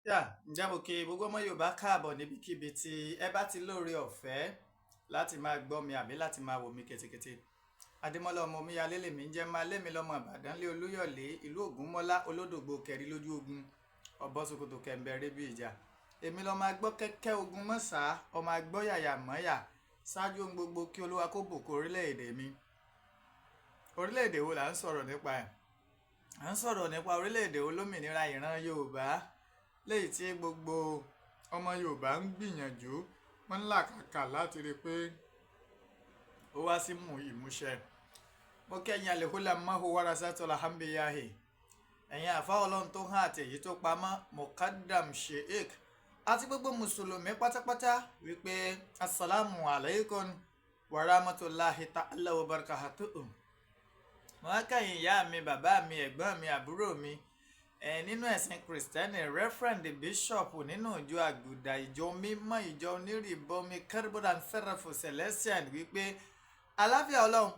Yà, ǹjẹ́ mo kí gbogbo ọmọ Yorùbá káàbọ̀ níbikíbi tí ẹ bá ti lóore ọ̀fẹ́ láti máa gbọ́ mi àbí láti máa wò mí ketekete. Adémọ́lá ọmọ Omíyalé lèmi ń jẹ́, máa lémi lọ́mọ Ìbàdàn lé Olúyọ̀lé ìlú Ògúnmọ́lá olódògbò kẹrí lójú ogun ọ̀bọ ṣòkòtò kẹ̀ǹbẹ̀rẹ̀ bí ìjà. Èmi lọ́mọ agbọ́ kẹ́kẹ́ ogun mọ́sà, ọmọ agbọ́ yàyà mọ́yà ṣáájú ohun gbogbo kí Olúwa kó bùkún orílẹ̀-èdè mi. Orílẹ̀-èdè wo là ń sọ̀rọ̀ nípa ẹ̀? À ń sọ̀rọ̀ nípa orílẹ̀-èdè olómìnira ìran Yorùbá, léyìí tí gbogbo ọmọ Yorùbá ń gbìyànjú, wọ́n ń làkàkà láti rí i pé ó wá sí ìmúṣẹ. Mo kẹ́yìn alihula mahu warasatula hambiyahi. Ẹ̀yin àfa Ọlọ́run tó hàn àti èyí tó pamọ́, Mukadam Sheikh àti gbogbo mùsùlùmí pátápátá wípé asalaamu alaykum wa rahmatulahi ta'ala wa barakatuhu. Mo wá kẹ́yìn ìyá mi, bàbá mi, ẹ̀gbọ́n mi, àbúrò mi nínú ẹ̀sìn Kristẹni, Reverend Bishop nínú ìjọ Àgùdà, ìjọ mímọ́, ìjọ onírìbọmi Kérúbù and Seraphim Celestial, wípé àlàáfíà Ọlọ́run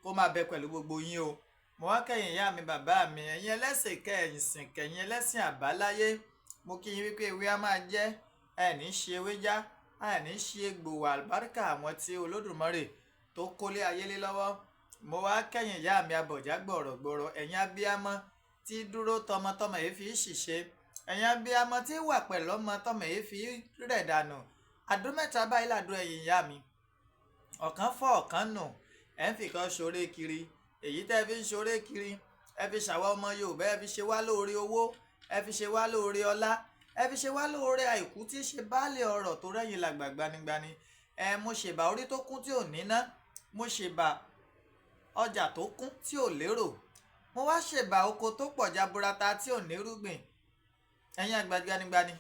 kó máa bẹ pẹ̀lú gbogbo yín o. Mo wá kẹ́yìn ìyá mi, bàbá mi, ẹ̀yin ẹlẹ́sìn kẹ̀sìn kẹ̀yìn ẹlẹ́sìn àbáláyé, mo kí yín wípé ewé á máa jẹ́, ẹ̀ ní ṣe ewé já, ẹ̀ ní ṣe egbò, àlùbáríkà àwọn tí Olódùmarè tó kólé ayé lé lọ́wọ́. Mo wá kẹ́yìn ìyá mi abọ̀já gbọ̀rọ̀gbọ̀rọ̀, ẹ̀yin abíámọ́ tí dúró tọmọtọmọ yìí fi ṣìṣe, ẹ̀yin abíámọ́ tí wà pẹ̀lú ọmọ tọmọ yìí fi rẹ̀ dànù. Àdó mẹ́ta báyìí làdó ẹ̀yìn ìyá mi, ọ̀kan fọ́ ọ̀kan nù, ẹ̀ ń fìkan ṣoré kiri. Èyí tẹ́ ẹ fi ń ṣoré kiri, ẹ fi ṣàwa ọmọ Yorùbá, ẹ fi ṣe wá lóore owó, ẹ fi ṣe wá lóore ọlá, ẹ fi ṣe wá lóore àìkú tí ṣe baálé ọrọ̀ tó rẹ́yìn làgbà gbanigbani. Ẹ mo ṣèbà orí tó kún tí ò níná, mo ṣèbà ọjà tó kún tí ò lérò, mo wá ṣèbà oko tó pọ̀ jaburata tí ò nírúgbìn. Ẹ̀yin àgbà gbanigbani,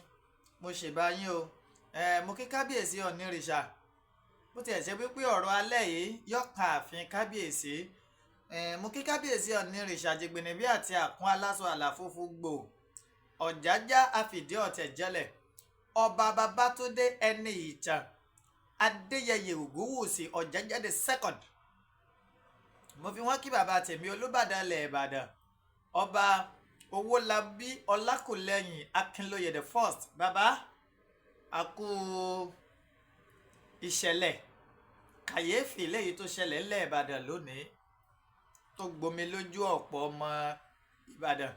mo ṣèbà yín o. Ẹ mo kí kábíyèsí Ọ̀nìrìṣà, bó tiẹ̀ ṣe wípé ọ̀rọ̀ alẹ́ yìí yọ̀ọ̀kan ààfin kábíyèsí. Ẹ mo kí kábíyèsí Ọ̀nìrìṣà jìgbìnìbí àti àkún aláṣọ àlàfófó gbò ọ̀jájá àfìdí ọ̀tẹ̀ jẹlẹ̀, ọba Babátúndé ẹni ìtàn Adéyẹyè Ògúnwùsì Ọ̀jájá the second. Mo fi wọ́n kí bàbá tèmi Olúbàdàn ilẹ̀ Ìbàdàn, ọba Owólabí Ọlákùlẹ́yìn Akínlóye the first. Bàbá, àkú ìṣẹ̀lẹ̀ kàyéfì léyìí tó ṣẹlẹ̀ ńlẹ̀ Ìbàdàn lónìí tó gbomi lójú ọ̀pọ̀ ọmọ Ìbàdàn,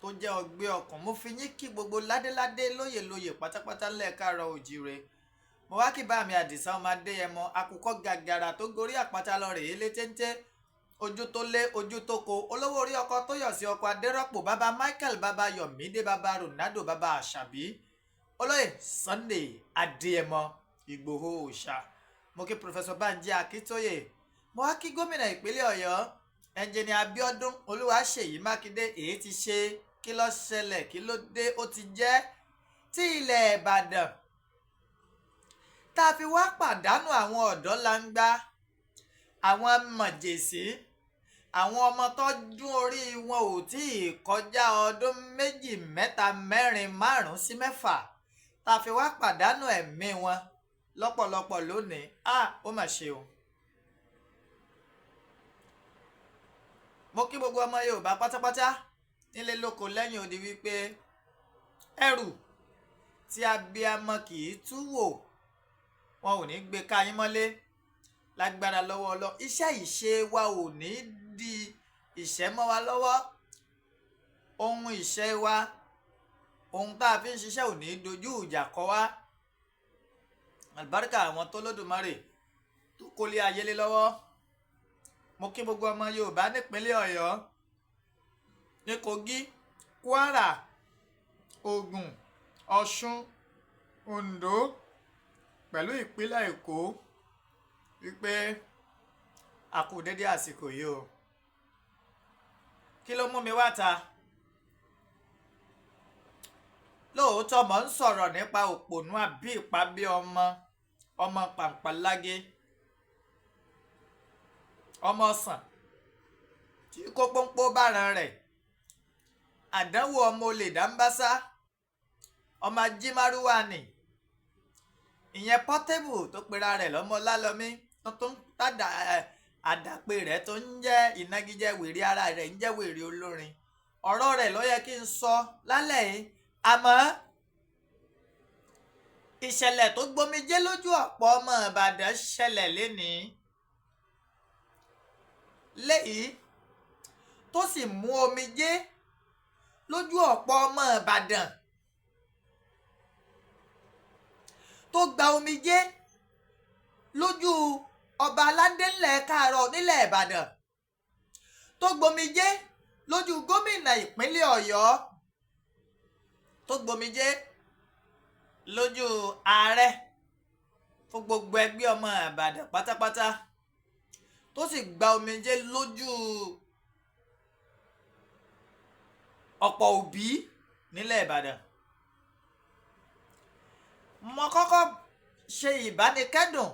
tó jẹ́ ọgbẹ́ ọkàn. Mo fi yín kí gbogbo ládéládé lóyè lóyè pátápátá ńlẹ̀ káàárọ̀ òjíire. Mo wá kí bá mi Àdìsá ọmọ Adéyẹmọ, àkùkọ gàgàrà tó gorí àpáta lọ rèé létéńté, ojú tó lé ojú tó ko, olówó orí ọkọ tó yọ̀ sí ọkọ Adérọ́pò, bàbá Michael, bàbá Yọ̀mídé, bàbá Ronaldo, bàbá Àṣàbí, olóyè Sunday Adéyẹmọ Ìgbòho òòṣà. Mo kí Professor Banji Akíntóyè. Mo wá kí gómìnà ìpínlẹ̀ Ọ̀yọ́, ẹnjìnìà Abíọ́dún Olúwaṣèyí Mákindé. Èyí ti ṣe, kí ló ṣẹlẹ̀, kí ló dé, ó ti jẹ́ tí ilẹ̀ Ìbàdàn tá a fi wá pàdánù àwọn ọ̀dọ́ langba, àwọn mọ̀jẹ̀sí, àwọn ọmọ tó dún orí wọn ò tí ì kọjá ọdún 2, 3, 4, 5 sí 6, tá a fi wá pàdánù ẹ̀mí wọn lọ́pọ̀lọpọ̀ lónìí. A ó mà ṣe o. Mo kí gbogbo ọmọ Yorùbá pátápátá nílé lóko lẹ́yìn odi wípé ẹrù tí abiyamọ kì í tú wò, wọn ò ní gbé ká yín mọ́lé lágbára lọ́wọ́ ọlọ́. Iṣẹ́ ìṣe wa ò ní di ìṣẹ́ mọ́ wa lọ́wọ́, ohun ìṣe wa, ohun tá a fi ń ṣiṣẹ́ ò ní dojú ìjà kọ wá. Àlùbáríkà àwọn tó lódùmarè tó kólé ayé lé lọ́wọ́. Mo kí gbogbo ọmọ Yorùbá nípínlẹ̀ Ọ̀yọ́, ní Kogi, Kwara, Ògùn, Ọ̀ṣun, Oǹdó pẹ̀lú ìpínlẹ̀ Èkó wípé a kú dédé àsìkò yìí o. Kí ló mú mi wá ta? Lóòótọ́ mò ń sọ̀rọ̀ nípa òpònú àbí ìpábí ọmọ, ọmọ pàǹpàlágé, ọmọ ọ̀sán tí kó pọ́npọ́ báran rẹ̀, àdánwò ọmọ olè dáńbásá, ọmọ ajímárúwá ni ìyẹn Portable tó pera rẹ̀ lọ́mọ Lálọ́mí, tó tún tàdà àdàpè rẹ̀ tó ń jẹ́ ìnagijẹ wèrè, ara rẹ̀ ń jẹ́ wèrè olórin. Ọ̀rọ̀ rẹ̀ ló yẹ kí n sọ lálẹ́ yìí. Àmọ́ ìṣẹ̀lẹ̀ tó gbomijé lójú ọ̀pọ̀ ọmọ Ìbàdàn ṣẹlẹ̀ lénìí léyìí tó sì mú omijé lójú ọ̀pọ̀ ọmọ Ìbàdàn, tó gba omijé lójú ọba aládé ńlẹ̀ káàárọ̀ nílẹ̀ Ìbàdàn, tó gbomijé lójú gómìnà ìpínlẹ̀ Ọ̀yọ́, tó gbomijé lójú ààrẹ fún gbogbo ẹgbẹ́ ọmọ Ìbàdàn pátápátá, tó sì gba omijé lójú ọ̀pọ̀ òbí nílẹ̀ Ìbàdàn. Mo kọ́kọ́ ṣe ìbánikẹ́dùn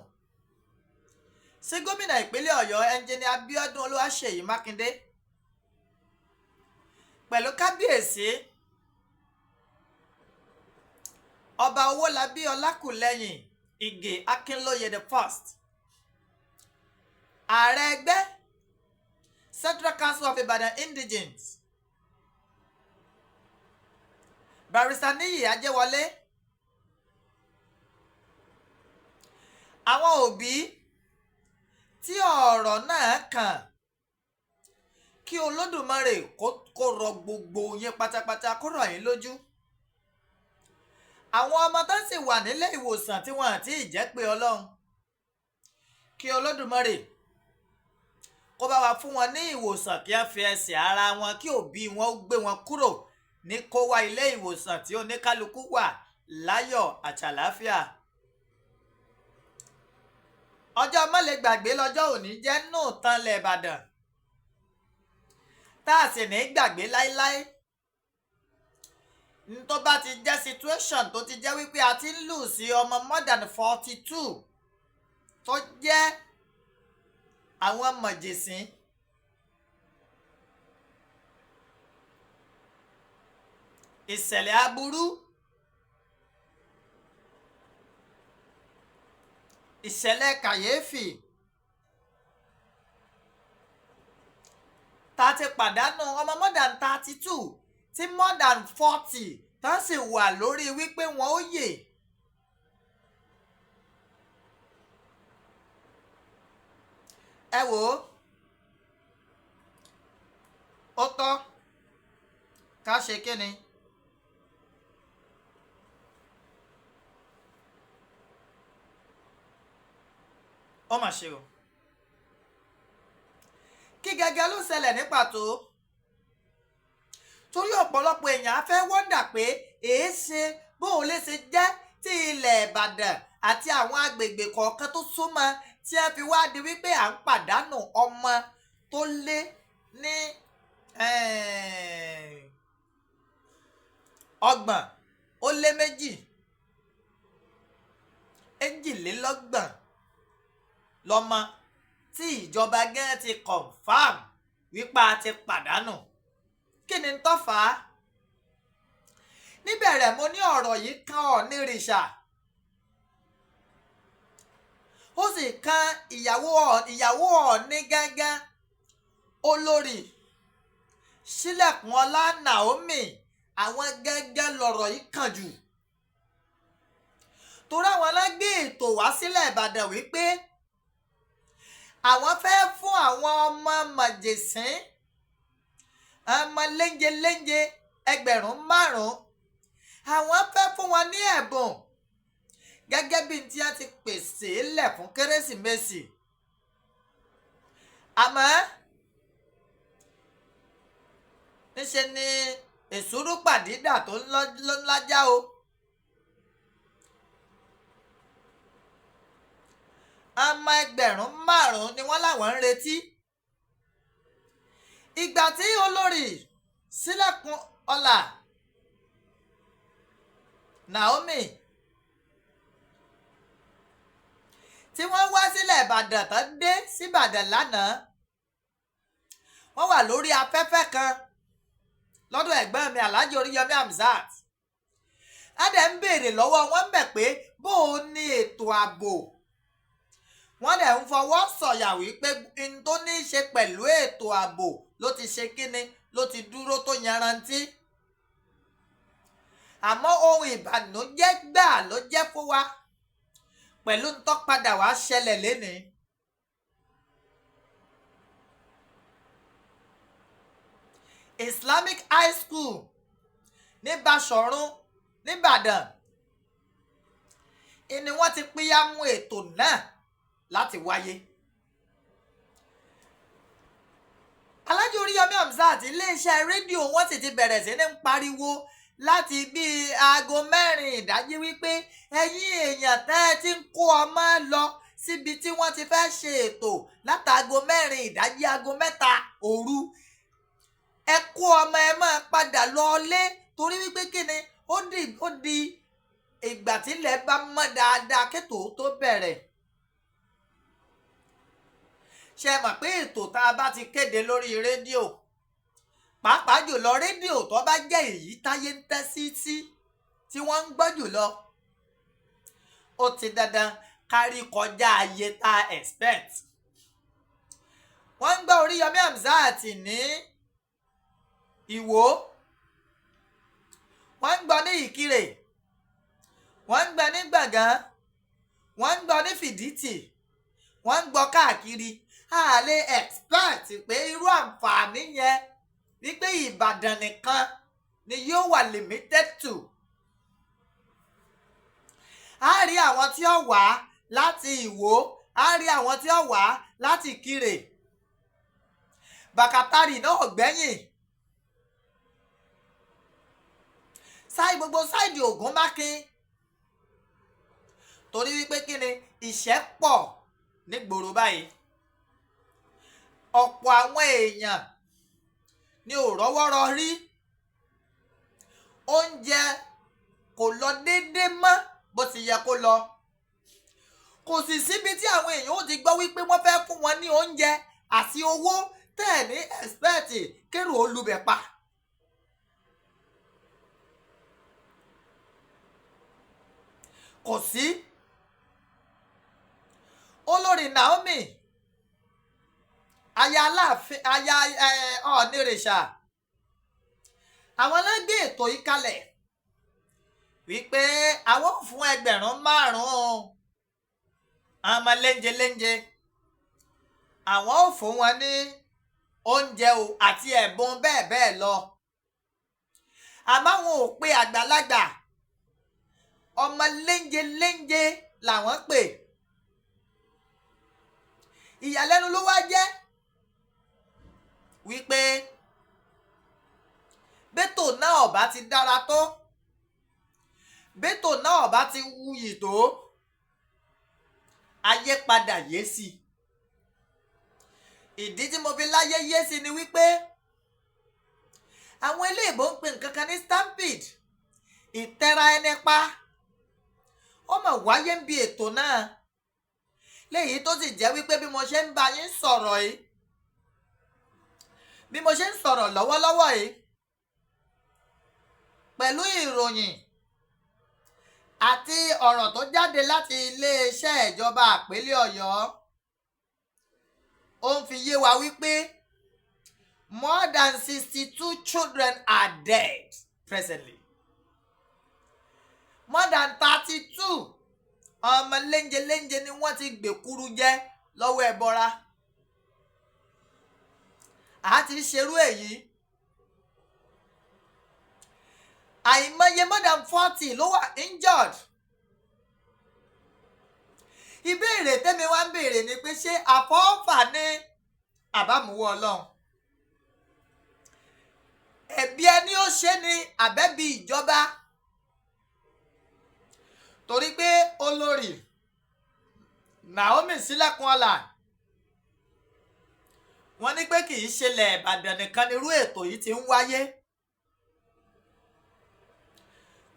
sí gómìnà ìpínlẹ̀ Ọ̀yọ́, Ẹnjìnìà Abíọ́dún Olúwaṣèyí Mákindé, pẹ̀lú kábíyèsí ọba Owólabí Ọlákùlẹ́hìn Ìgè Akínlóye the first, ààrẹ ẹgbẹ́ Central Council of Ibadan Indigenes, Barrister Níyì Ajẹ́wọlé, àwọn òbí tí ọ̀rọ̀ náà kàn, kí Olódùmarè kó rọ gbogbo yín pátápátá, kó rọ̀ yín lójú. Àwọn ọmọ tó sì wà nílé ìwòsàn tí wọ́n àti ìjẹ́ pé Ọlọ́run, kí Olódùmarè kó bá wa fún wọn ní ìwòsàn, kí wọ́n fi ẹsẹ̀ ara wọn, kí òbí wọn ó gbé wọn kúrò ní kó wá ilé ìwòsàn tí oníkálukú wà láyọ̀ àti àlàáfíà. Ọjọ́ mọ́lẹ̀ gbàgbé lọ́jọ́ òní jẹ́ nù tán lẹ̀ Ìbàdàn, tá a sì ní gbàgbé láéláé. N tó bá ti jẹ́ situation tó ti jẹ́ wípé a ti ń lù sí ọmọ more than 42 tó jẹ́ àwọn mọ̀jẹ̀sín, ìṣẹ̀lẹ̀ aburú, ìṣẹ̀lẹ̀ kàyéfì, tá ti pàdánù ọmọ more than 32 tí more than 40 tá sì wà lórí wípé wọn ó yè. Ẹ wò ó, ó tọ́ ká ṣe kíni. Ó mà ṣe o. Kí gẹ́gẹ́ ló ṣẹlẹ̀ ní pàtó? Torí ọ̀pọ̀lọpọ̀ èèyàn á fẹ́ wọ́ndà pé èéṣe bóun lè ṣe jẹ́ tí ilẹ̀ Ìbàdàn àti àwọn agbègbè kọ̀ọ̀kan tó súnmọ́ tí ẹ fi wá di wípé à ń pàdánù ọmọ tó lé ní 32, 32 lọ́mọ tí ìjọba gẹ́ ti confam wípé a ti pàdánù. Kí ni tó fà á? Níbẹ̀rẹ̀ mo ní ọ̀rọ̀ yìí kan Ọ̀nìrìṣà, ó sì kan ìyàwó Ọ̀ọ̀ni gángan, Olórí Sílẹ̀kùnọlá Naomi. Àwọn gángan lọ̀rọ̀ yìí kàn jù, torí àwọn alágbé ètò wá sílẹ̀ Ìbàdàn wípé àwọn fẹ́ fún àwọn ọmọ màjèsín, ọmọ léńjeléńje 5,000, àwọn fẹ́ fún wọn ní ẹ̀bùn gẹ́gẹ́ bí tí a ti pèsè lẹ̀ fún Kérésìmesì. Àmọ́ níṣe ni èsúrú pàdídà tó ń lájá o. Ọmọ 5,000 ni wọ́n láwọn ń retí. Ìgbà tí Olórí Sílẹ̀kùnọlá Naomi tí wọ́n wá sílẹ̀ Ìbàdàn tán dé síbàdàn lánàá, wọ́n wà lórí afẹ́fẹ́ kan lọ́dọ̀ ẹ̀gbọ́n mi Alhaji Oríyọmí Hamzat. Á dẹ̀ ń béèrè lọ́wọ́ wọn ń bẹ̀ pé bó o ní ètò ààbò. Wọ́n dẹ̀ ń fọwọ́ sọ̀yà wípé n tó ní í ṣe pẹ̀lú ètò ààbò ló ti ṣe kíni, ló ti dúró tó yanrantí. Àmọ́ ohun ìbànújẹ́ gbà ló jẹ́ fún wa pẹ̀lú ń tó padà wá ṣẹlẹ̀ lénìí. Islamic High School ní Báṣọ̀run nìbàdàn ni wọ́n ti pínyàmú ètò náà láti wáyé. Alhaji Oríyọmí Hamzat, iléeṣẹ́ rédíò wọ́n sì ti bẹ̀rẹ̀ sí ní pariwo láti bíi aago 4 ìdájí wípé ẹ̀yin èèyàn tẹ́ ẹ ti ń kó ọmọ lọ síbi tí wọ́n ti fẹ́ ṣe ètò látàago 4 ìdájí, aago 3 òru, ẹ kó ọmọ ẹ máa padà lọlé, torí wípé kíni ó di ìgbà tílẹ̀ bá mọ́ dáadáa kétò tó bẹ̀rẹ̀. Ṣe mọ̀ pé ètò tá a bá ti kéde lórí rédíò, pàápàá jùlọ rédíò tó bá jẹ́ èyí táyé ń tẹ́ sí tí wọ́n ń gbọ́ jùlọ, ó ti dandan kárí kọjá ayé tá a expect. Wọ́n ń gbọ́ Oríyọmí Hamzat ní Ìwó, wọ́n ń gbọ́ ní Ìkirè, wọ́n ń gbọ́ ní Gbọ̀ngán, wọ́n ń gbọ́ ní Fìdítì, wọ́n ń gbọ́ káàkiri. A lè expect pé irú àǹfààní yẹn wípé Ìbàdàn nìkan ni yóò wà limited to. A rí àwọn tí ó wá láti Ìwó, a rí àwọn tí ó wá láti Ìkirè, Bàkátàrì náà gbẹ̀yìn, sáì gbogbo sáìdì Ògúnmákin, torí wípé kí ni ìṣẹ́ pọ̀ nígboro báyìí. Ọ̀pọ̀ àwọn èèyàn ni ò rọ́wọ́rọ́ rí, oúnjẹ kò lọ déédéé mọ́ bó ti yẹ kó lọ. Kò sì síbi tí àwọn èèyàn ó ti gbọ́ wípé wọ́n fẹ́ fún wọn ní oúnjẹ àti owó tẹ̀ ní expect kérò ó lubẹ̀ pa. Kò sí. Olórí Naomi, aya Aláàfin, aya Ọ̀nìrìṣà, àwọn náà gbé ètò yìí kalẹ̀ wípé àwọn ò fún 5,000 ọmọ léńjẹ léńjẹ, àwọn ò fún wọn ní oúnjẹ o àti ẹ̀bùn bẹ́ẹ̀ bẹ́ẹ̀ lọ. Àmọ́ àwọn ò pe àgbàlagbà, ọmọ léńjẹ léńjẹ làwọn pè. Ìyàlẹ́nu ló wá jẹ́ wípé bẹ́tò náà ọ̀bá ti dára tó, bẹ́tò náà ọ̀bá ti wuyì tó, ayé padà yé sí. Ìdí tí mo fi láyé yé sí ni wípé àwọn eléèbó ń pè nǹkan kan ní stampede, ìtẹ́ra ẹni pa. Ó mà wáyé ń bi ètò náà, léyìí tó sì jẹ́ wípé bí mo ṣe ń bá yín sọ̀rọ̀ yìí, bí mo ṣe ń sọ̀rọ̀ lọ́wọ́lọ́wọ́ yìí, pẹ̀lú ìròyìn àti ọ̀rọ̀ tó jáde láti iléeṣẹ́ ìjọba ìpínlẹ̀ Ọ̀yọ́, ó ń fi yé wa wípé more than 62 children are dead presently. More than 32 ọmọ léńjẹ léńjẹ ni wọ́n ti gbèkúrú jẹ lọ́wọ́ ẹbọra. A ti ṣerú èyí. Àìmọye more than 40 ló wà injured. Ìbéèrè tẹ́mi wá ń béèrè ni pé ṣé àfọ́fà ní àbámuwọ́ Ọlọ́run? Ẹ̀bi ẹni ó ṣe ni àbẹ́bí ìjọba? Torí pé olórí Naomi Sílẹ̀kùnọlá wọ́n ní pé kì í ṣẹlẹ̀ Ìbàdàn nìkan nírú ètò yìí ti ń wáyé.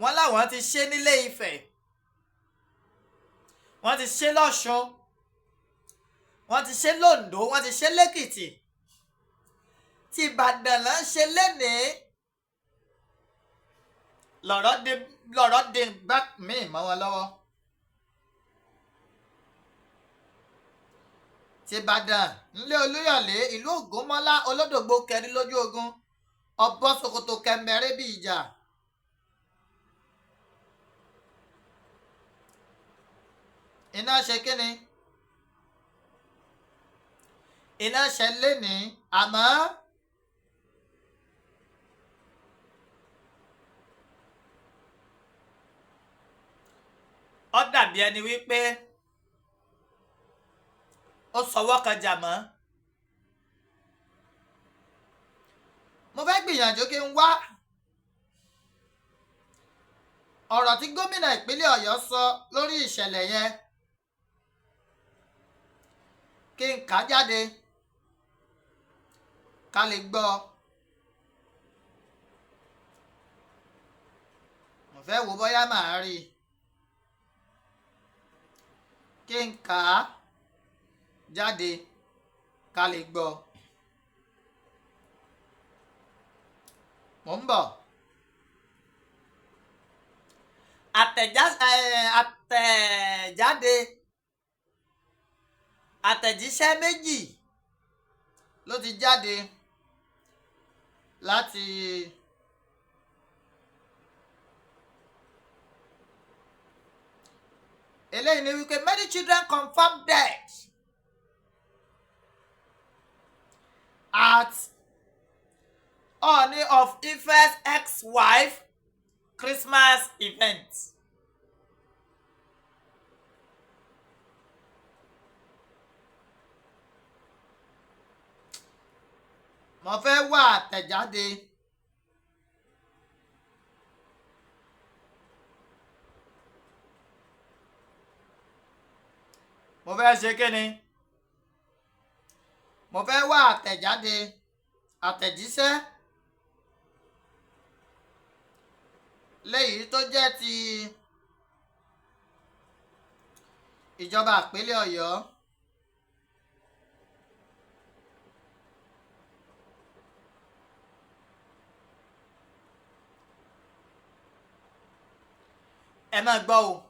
Wọ́n láwọn ti ṣe nílé Ifẹ̀, wọ́n ti ṣe lọ́ṣun, wọ́n ti ṣe lóńdó, wọ́n ti ṣe lẹ́kìtì. Tí Ìbàdàn là ń ṣe lénìí, lọ̀rọ̀ dé bá mi mọ́ wọn lọ́wọ́. Tí Ìbàdàn ńlé Olúyọ̀lé, ìlú Ògúnmọ́lá, Olódògbò kẹrin lójú ogun, ọbọ̀ Sokoto kẹmẹrẹ bí ìjà. Iná ṣe kíni? Iná ṣe lénìí, àmọ́ ó dàbí ẹni wípé ó sọwọ́ kan jà mọ́. Mo fẹ́ gbìyànjú kí n wá ọ̀rọ̀ tí gómìnà ìpínlẹ̀ Ọ̀yọ́ sọ lórí ìṣẹ̀lẹ̀ yẹn, kí n kà á jáde ká lè gbọ́. Mo fẹ́ wo bóyá màá rí i kí n kà á jáde ká lè gbọ́. Mo ń bọ̀. Àtẹ̀jáde àtẹ̀jíṣẹ́ méjì ló ti jáde láti eléyìí ni wípé many children confirmed dead at Ooni of Ife's ex-wife Christmas event. Mo fẹ́ wá àtẹ̀jáde. Mo fẹ́ ṣe kíni? Mo fẹ́ wá àtẹ̀jáde, àtẹ̀jíṣẹ́ léyìí tó jẹ́ ti ìjọba ìpínlẹ̀ Ọ̀yọ́. Ẹ máa gbọ́ o.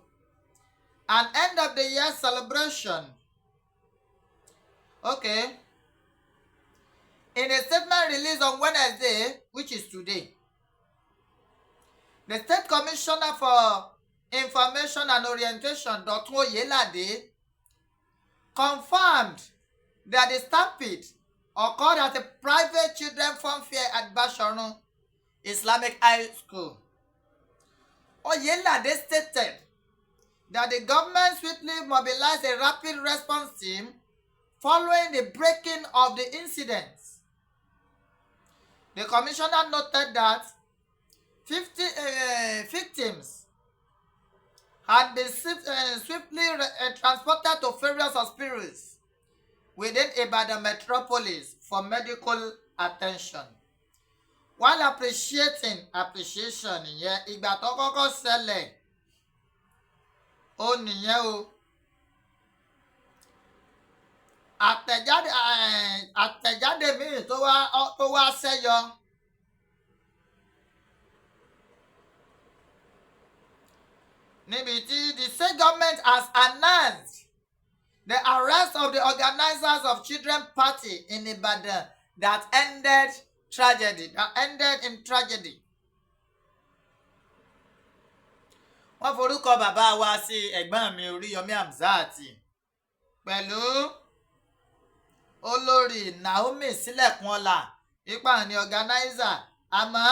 An end of the year celebration. Okay. In a statement released on Wednesday, which is today, the State Commissioner for Information and Orientation, Dotun Oyelade, confirmed that the stampede occurred at a private children fun fair at Bashorun Islamic High School. Oyelade stated that the government swiftly mobilized a rapid response team following the breaking of the incident. The commissioner noted that 50 victims had been swiftly transported to various hospitals within Ibadan metropolis for medical attention. While appreciating appreciation ìyẹn, ìgbà tó kọ́kọ́ ṣẹlẹ̀ ó nìyẹn o. Àtẹ̀jáde míì tó wá ṣẹ́yọ. Níbi tí the state government has announced the arrest of the organizers of children party in Ibadan that ended in tragedy. Wọ́n forúkọ bàbá wa sí, ẹ̀gbọ́n mi Oríyọmí Hamzat, pẹ̀lú olórí Naomi Sílẹ̀kùnọlá, ipa ní organizer, àmọ́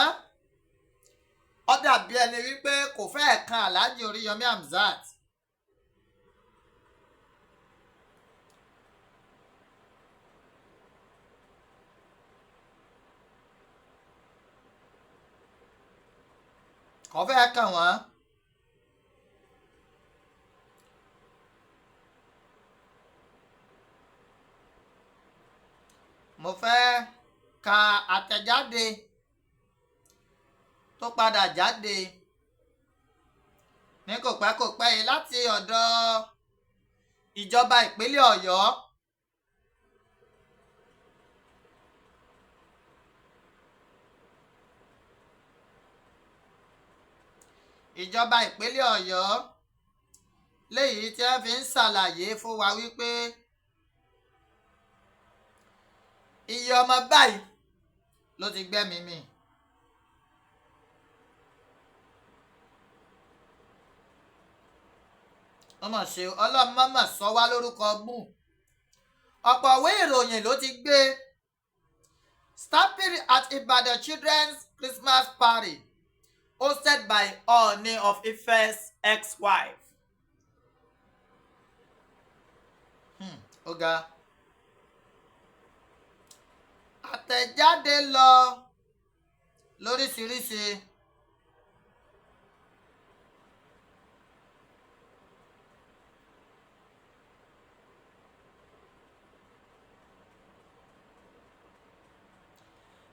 ó dàbí ẹni wípé kò fẹ́ẹ̀ kan Alhaji Oríyọmí Hamzat. Kò fẹ́ẹ̀ kàn wọ́n. Mo fẹ́ ka àtẹ̀jáde tó padà jáde ní kò pẹ́ kò pẹ́ yìí láti ọ̀dọ̀ ìjọba ìpínlẹ̀ Ọ̀yọ́. Ìjọba ìpínlẹ̀ Ọ̀yọ́, léyìí tí wọ́n fi ń ṣàlàyé fún wa wípé iye ọmọ báyìí ló ti gbẹ́mìí mì. Ọmọ ṣe ọlọ́run mọ́mọ́ sọ wá lórúkọ bù. Ọ̀pọ̀ ìwé ìròyìn ló ti gbé. Stampede at Ibadan Children's Christmas Party hosted by Ooni of Ife's ex-wife. Ó ga. Àtẹ̀jáde lọ lóríṣiríṣi.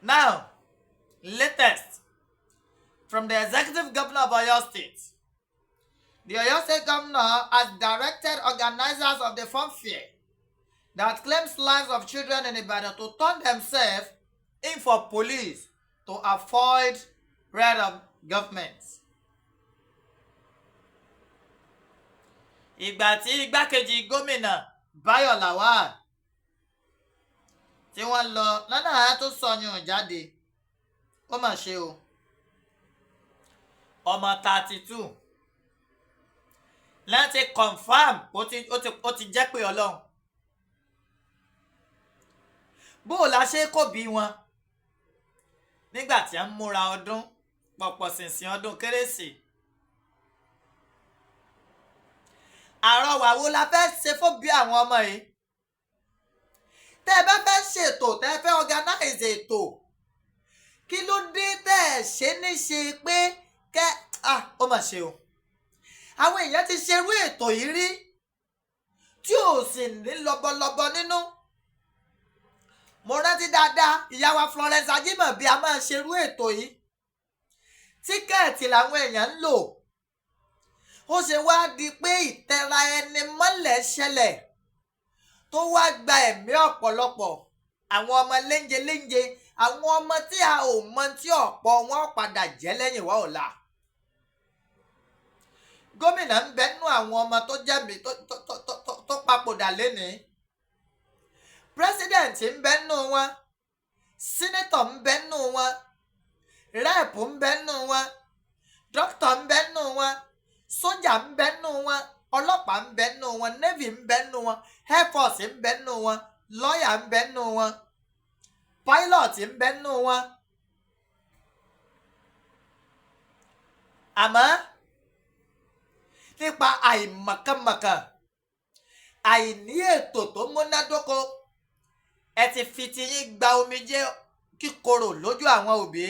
Now, latest from the executive governor of Oyo State. The Oyo State governor has directed organizers of the fun fair that claims lives of children in Ibadan to turn themselves in for police to avoid wrath of government. Ìgbà tí igbákejì gómìnà Báyọ̀ Lawal tí wọ́n lọ lọ́nà tó sọyún jáde, ó mà ṣe o. Ọmọ 32 láti confirm ó ti jẹ́ pé Ọlọ́run. Bó o la ṣe kò bí wọn nígbà tí a ń múra ọdún pọ̀pọ̀ ṣìnṣìn ọdún Kérésì? Àrọwà wo la fẹ́ ṣe fún bí àwọn ọmọ yìí? Tẹ́ ẹ bá fẹ́ ṣètò, tẹ́ ẹ fẹ́ organize ètò, kí ló dé tẹ́ ẹ ṣe ní ṣe pé kẹ́? Ah, ó mà ṣe o. Àwọn èèyàn ti ṣerú ètò yìí rí tí ò sì ní lọ́bọ̀lọ́bọ̀ nínú. Mo rántí dáadáa, ìyá wa Florence Ajímọ̀bí a máa ṣerú ètò yìí. Ticket làwọn èèyàn ń lò. Ó ṣe wá di pé ìtẹra ẹni mọ́lẹ̀ ṣẹlẹ̀ tó wá gba ẹ̀mí ọ̀pọ̀lọpọ̀ àwọn ọmọ léńje léńje, àwọn ọmọ tí a ò mọ tí ọ̀pọ̀ wọn padà jẹ́ lẹ́yìn wá ọ̀la. Gómìnà ń bẹ nínú àwọn ọmọ tó jẹ́ mi tó papòdà lénìí. President ń bẹ nínú wọn, senator ń bẹ nínú wọn, rep ń bẹ nínú wọn, doctor ń bẹ nínú wọn, sójà ń bẹ nínú wọn, ọlọ́pàá ń bẹ nínú wọn, navy ń bẹ nínú wọn, air force ń bẹ nínú wọn, lọ́ọ̀yà ń bẹ nínú wọn, pilot ń bẹ nínú wọn. Àmọ́ nípa àìmọ̀kànmọ̀kàn, àìní ètò tó múnádóko, ẹ ti fi tiyín gba omijé kíkorò lójú àwọn òbí.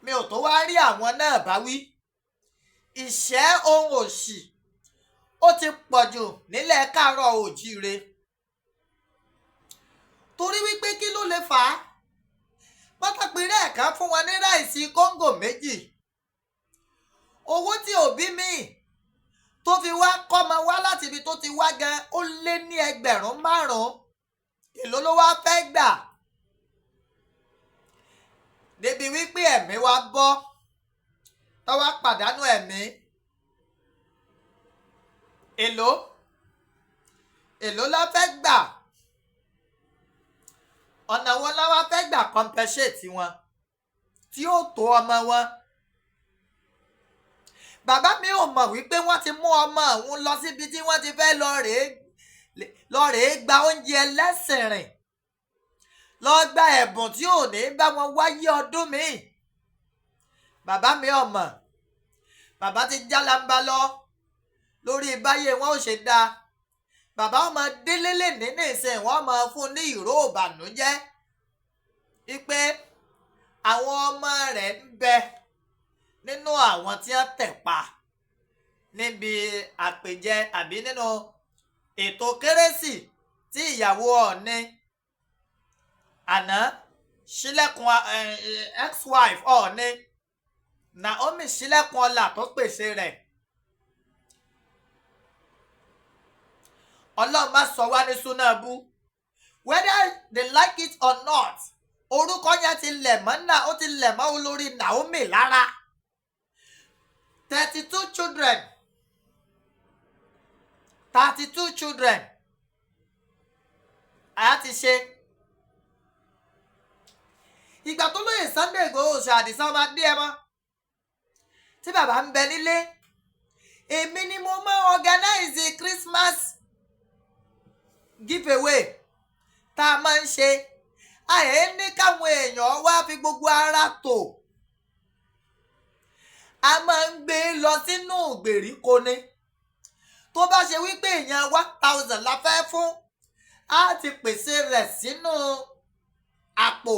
Mi ò tó wá rí àwọn náà bá wí. Ìṣẹ́ ohun òṣì ó ti pọ̀ jù nílẹ̀ káàárọ̀ òjíire. Torí wípé kí ló lè fà á? Pátápínrẹ́ ẹ̀ka fún wọn ní rice kóńgò 2. Owó tí òbí mi tó fi wá kọ́mọ wá láti ibi tó ti wá gan, ó lé ní 5,000. Èló ló wá fẹ́ gbà? Débi wípé ẹ̀mí wa bọ́, tó wá pàdánù ẹ̀mí. Èló? Èló la fẹ́ gbà? Ọ̀nà wo la wá fẹ́ gbà compensate wọn tí ó tó ọmọ wọn? Bàbá mi ò mọ̀ wípé wọ́n ti mú ọmọ òun lọ síbi tí wọ́n ti fẹ́ lọ rèé gba oúnjẹ ẹlẹ́sìn rìn, lọ gba ẹ̀bùn tí ò ní bá wọn wáyé ọdún míì. Bàbá mi ò mọ̀. Bàbá ti jálamba lọ lórí báyé wọn ò ṣe dáa. Bàbá ọmọ délé lè ní nísìnyí, wọ́n máa fún ní ìró ìbànújẹ́ wípé àwọn ọmọ rẹ̀ ń bẹ nínú àwọn tí wọ́n tẹ̀ pa níbi àpèjẹ àbí nínú ètò Kérésì tí ìyàwó Ọọ̀ni àná ṣílẹ̀kùn, ex-wife Ọọ̀ni Naomi ṣílẹ̀kùn ọlá tó pèsè rẹ̀. Ọlọ́run má sọ wá ní súnábù. Whether they like it or not, orúkọ yẹn ti lẹ̀ mọ́ náà, ó ti lẹ̀ mọ́ olórí Naomi lára. 32 children, 32 children àyà ti ṣe. Ìgbà tó lóye Sunday Igboho ṣe Àdìsá ọmọ adé ẹ mọ́. Tí bàbá ń bẹ nílé, èmi ni mo máa organize Christmas giveaway tá a máa ń ṣe. Àyè ní káwọn èèyàn wá fi gbogbo ara tò, a máa ń gbé lọ sínú ìgbèríko ni. Tó bá ṣe wípé èèyàn 1,000 la fẹ́ fún, á ti pèsè rẹ̀ sínú àpò.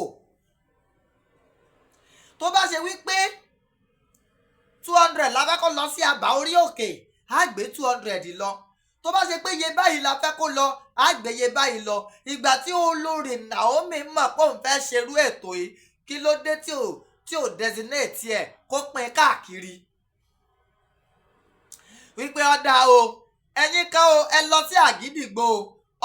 Tó bá ṣe wípé 200 la fẹ́ kó lọ sí àbá orí òkè, á gbé 200 lọ. Tó bá ṣe pé iye báyìí la fẹ́ kó lọ, á gbé iye báyìí lọ. Ìgbà tí olórí Naomi mọ̀ pé òun fẹ́ ṣerú ètò yìí, kí ló dé tí ò designate ẹ̀ kó pín káàkiri wípé ọ̀dà o, ẹ̀yin kan o, ẹ lọ sí Àgídìgbò o,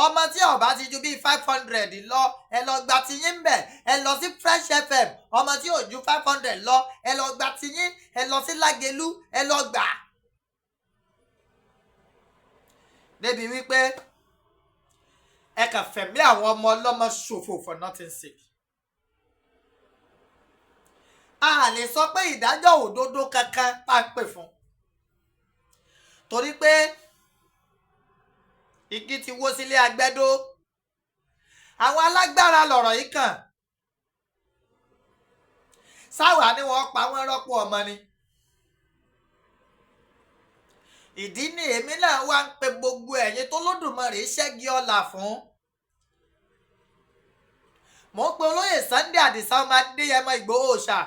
ọmọ tí ó bá ti ju bíi 500 lọ, ẹ lọ gba tiyín bẹ̀. Ẹ lọ sí Fresh FM, ọmọ tí ò ju 500 lọ, ẹ lọ gba tiyín. Ẹ lọ sí Lágelú, ẹ lọ gbà. Débi wípé ẹ kàn fẹ̀mí àwọn ọmọ ọlọ́mọ ṣòfò for nothing sake. A lè sọ pé ìdájọ́ òdodo kankan tá a pè fún, torí pé igi ti wó sílé agbẹ́dó. Àwọn alágbára lọ̀rọ̀ yìí kàn. Sáwà ni wọ́n pa wọ́n rọ́pò ọmọ ni. Ìdí ni èmi náà wá ń pe gbogbo ẹ̀yin tó lódùmarè ṣẹ́gi ọlà fún. Mò ń pe olóyè Sunday Àdìsá ọmọ Adéyẹmọ Ìgbòho Òòṣà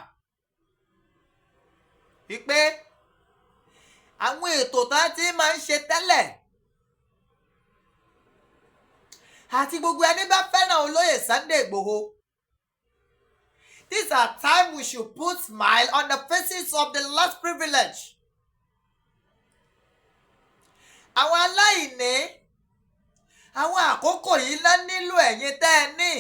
wípé àwọn ètò tán tí máa ń ṣe tẹ́lẹ̀, àti gbogbo ẹni bá fẹ́ràn olóyè Sunday Ìgbòho, these are time we should put smile on the faces of the less privileged. Àwọn aláìní, àwọn àkókò yìí ná nílò ẹ̀yin tẹ́ ẹ ní.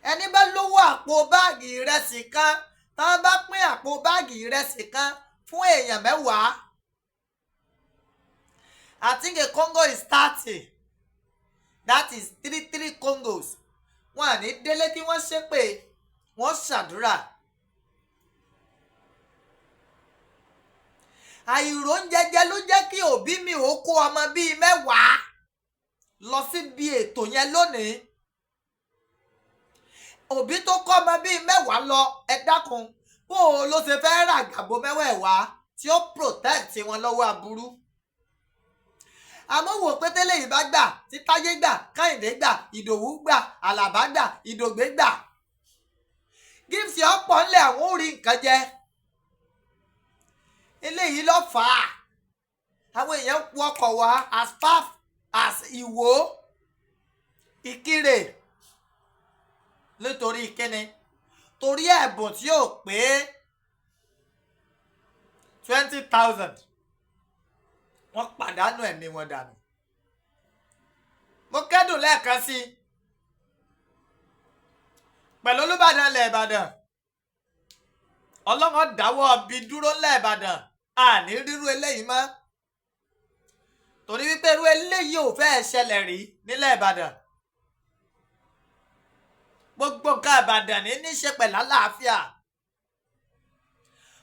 Ẹni bá lówó àpò báàgì ìrẹsì kan, tá a bá pín àpò báàgì ìrẹsì kan fún èèyàn 10, I think a Congo is 30, that is three three Congos. Wọn à ní délé kí wọ́n ṣépè, wọ́n ṣàdúrà. Àìróúnjẹjẹ ló jẹ́ kí òbí mi ò kó ọmọ bíi 10 lọ síbi ètò yẹn lónìí. Òbí tó kọ́ ọmọ bíi 10 lọ, ẹ dákun, bó o ló ṣe fẹ́ rà gàbó mẹ́wẹ̀ẹ̀wá tí ó protect wọn lọ́wọ́ aburú? Àmọ́ wò pé tẹ́lẹ̀ yìí bá gbà, tí Táyé gbà, Kẹ́hìndé gbà, Ìdòwú gbà, Àlàbá gbà, Ìdògbé gbà, gíftì ọ̀pọ̀ ńlẹ̀, àwọn ò rí nǹkan jẹ. Eléyìí ló fà á àwọn èèyàn wọkọ̀ wá as far as Ìwó, Ìkirè, nítorí kíni? Torí ẹ̀bùn tí yóò pé 20,000, wọ́n pàdánù ẹ̀mí wọn dànù. Mo kẹ́dùn lẹ́ẹ̀kan sí i pẹ̀lú Olúbàdàn ilẹ̀ Ìbàdàn. Ọlọ́run dáwọ́ bí dúró ńlẹ̀ Ìbàdàn, àní rírú eléyìí mọ́, torí wípé irú eléyìí ò fẹ́ ṣẹlẹ̀ rí nílẹ̀ Ìbàdàn. Gbogbo nǹkan Ìbàdàn ní ní ṣe pẹ̀lú àlàáfíà.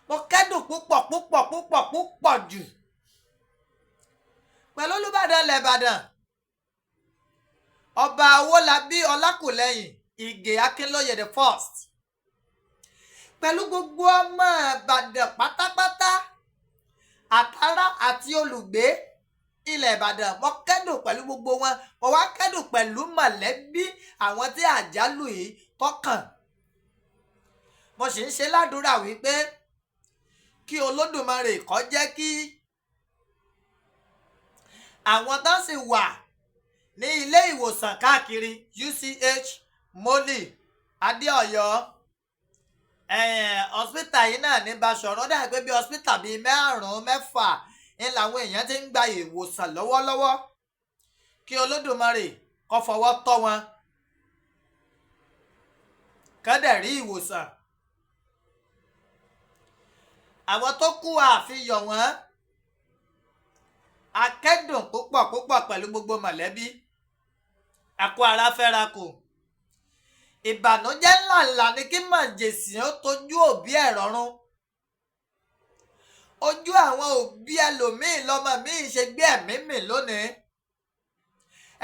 Mo kẹ́dùn púpọ̀ púpọ̀ púpọ̀ púpọ̀ jù pẹ̀lú Olúbàdàn ilẹ̀ Ìbàdàn, Ọba Owólabí Ọlákùlẹ́hìn Ìgè Akínlóye the first, pẹ̀lú gbogbo ọmọ Ìbàdàn pátápátá, àtàrà àti olùgbé ilẹ̀ Ìbàdàn. Mo kẹ́dùn pẹ̀lú gbogbo wọn. Mo wá kẹ́dùn pẹ̀lú mọ̀lẹ́bí àwọn tí àjálù yìí tọ́kàn. Mo sì ń ṣe ládùúrà wípé kí Olódùmarè kó jẹ́ kí àwọn tó sì wà ní ilé ìwòsàn káàkiri, UCH, Moli, Adéọ̀yọ́, hospital yìí náà ní Basọ̀run, dà pé bí hospital bíi márùn-ún mẹ́fà ń làwọn èèyàn ti ń gba ìwòsàn lọ́wọ́lọ́wọ́, kí Olódùmarè kó fọwọ́ tọ́ wọn kán dẹ̀ rí ìwòsàn. Àwọn tó kú, àfihàn wọn. Akẹ́dùn púpọ̀ púpọ̀ pẹ̀lú gbogbo mọ̀lẹ́bí. Àkó ara fẹ́ra kù. Ìbànújẹ́ ńláńlá ni kí màjèsín ó tójú òbí ẹ̀ rọ̀run. Ojú àwọn òbí ẹlòmíín lọmọ míín ṣe gbé ẹ̀mí mì lónìí.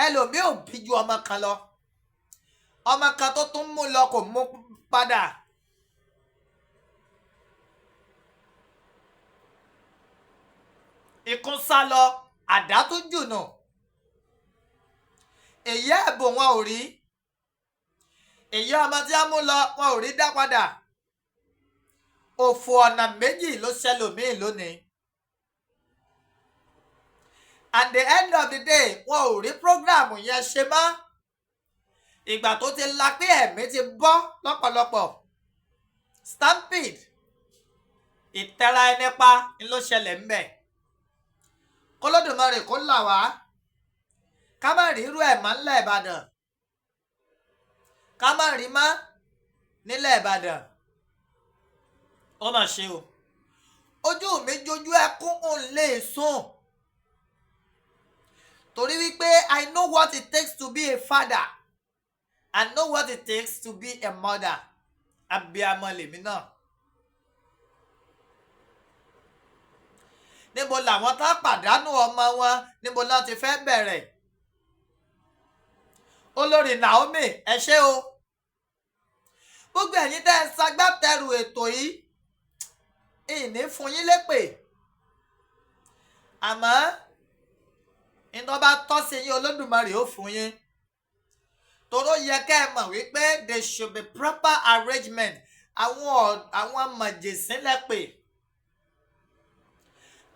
Ẹlòmíín ò bí ju ọmọ kan lọ, ọmọ kan tó tún mú lọ kò mú padà. Ikún sá lọ, àdá tó jùnà, èyí ẹ̀bùn wọn ò rí, èyí ọmọ tí a mú lọ wọn ò rí dá padà. Òfò ọ̀nà méjì ló ṣẹlòmíì lónìí. At the end of the day, wọn ò rí program yẹn ṣe mọ́. Ìgbà tó ti la pé ẹ̀mí ti bọ́ lọ́pọ̀lọpọ̀, stampede, ìtẹ́ra ẹni pa ni ló ṣẹlẹ̀ ńbẹ̀. K'Olódùmarè kó là wá, ká má rí irú ẹ̀ mọ́ nílẹ̀ Ìbàdàn, ká má rí mọ́ nílẹ̀ Ìbàdàn. Ó mà ṣe o, ojú mi jojú ẹkún, ń lè sùn, torí wípé I know what it takes to be a father, I know what it takes to be a mother. Abiyamọ lèmi náà. Níbo làwọn tá pàdánù ọmọ wọn, níbo náà ti fẹ́ bẹ̀rẹ̀? Olórí Naomi, ẹ ṣé o. Gbogbo ẹ̀yin tẹ́ ẹ ṣagbátẹrù ètò yìí, ìní fún yín lépè, àmọ́ ìtọ́ bá tọ́ sí yín, Olódùmarè ó fún yín, toró yẹ kẹ́ ẹ mọ̀ wípé there should be proper arrangement. Àwọn màjèsín lẹ pè,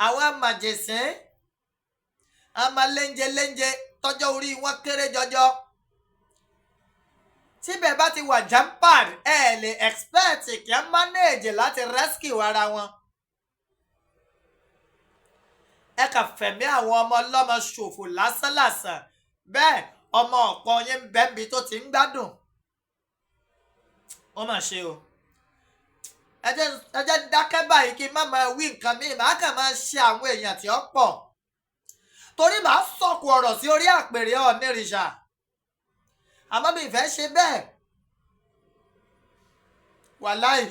àwọn màjèsín, ọmọ léńjẹ léńjẹ tọ́jọ́ orí wọn kéré jọjọ. Tíbẹ̀ bá ti wà jam-packed, ẹ lè expect kí á manage láti rescue ara wọn. Ẹ kàn fẹ̀mí àwọn ọmọ ọlọ́mọ ṣòfò lásánlàsàn. Bẹ́ẹ̀ ọmọ ọ̀pọ̀ yín ń bẹ́ẹ̀ bí tó ti ń gbádùn. Ó mà ṣe o. Ẹ jẹ́ dákẹ́ báyìí kí n má máa wí nǹkan míì, màá kàn máa ṣe àwọn èèyàn tí ó pọ̀, torí màá sọ̀kò ọ̀rọ̀ sí orí àpèrè Ọ̀nìrìṣà, àmọ́ mi ìfẹ́ ṣe bẹ́ẹ̀. Wàláì,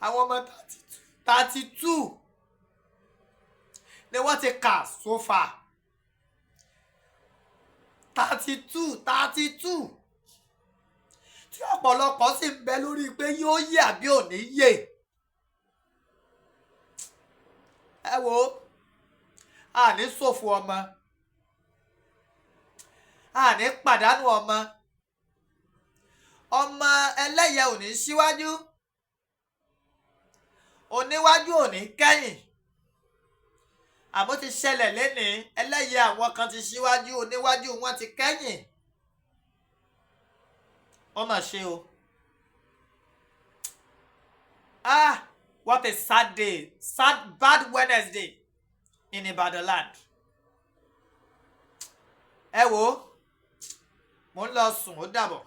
àwọn ọmọ 32 ni wọ́n ti kà so far, 32, 32, tí ọ̀pọ̀lọpọ̀ sì ń bẹ lórí pé yóò yè àbí ò ní yè. Ẹ wo, àní ṣòfò ọmọ, àní pàdánù ọmọ. Ọmọ ẹlẹ́yẹ ò ní síwájú, oníwájú ò ní kẹ́yìn. Àmọ́ ti ṣẹlẹ̀ lénìí, ẹlẹ́yẹ àwọn kan ti síwájú, oníwájú wọn ti kẹ́yìn. Ó mà ṣe o. Ah, what a sad day, sad, bad Wednesday in Ibadan land. Ẹ wo, mo ń lọ sùn, ó dàbọ̀.